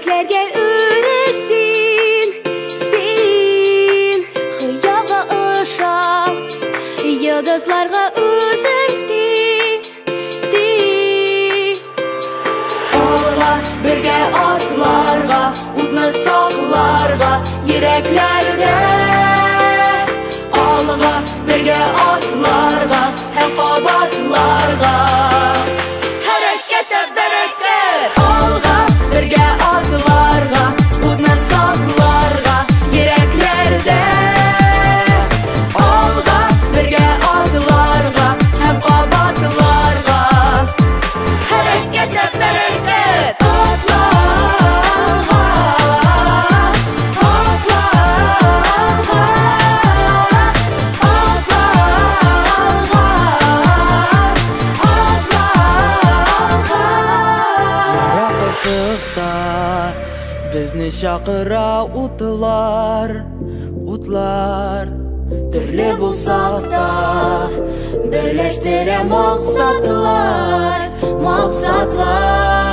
Йөрәкләргә үрел син, син. Хыялга ышан, йолдызларга үзең ти, ти. Алга, бергә атларга, утны сакларга, йөрәкләрдә. Алга, бергә атларга һәм кабатларга. Хәрәкәттә бәрәкәт! Алга, бергә атларга, утны сакларга, йөрәкләрдә. Алга, бергә атларга һәм кабатларга. Хәрәкәттә бәрәкәт! Атларга, атларга, атларга, атларга. Ерак офыкта безне чакыра утлар, утлар. Төрле булсак та, берләштерә максатлар, максатлар.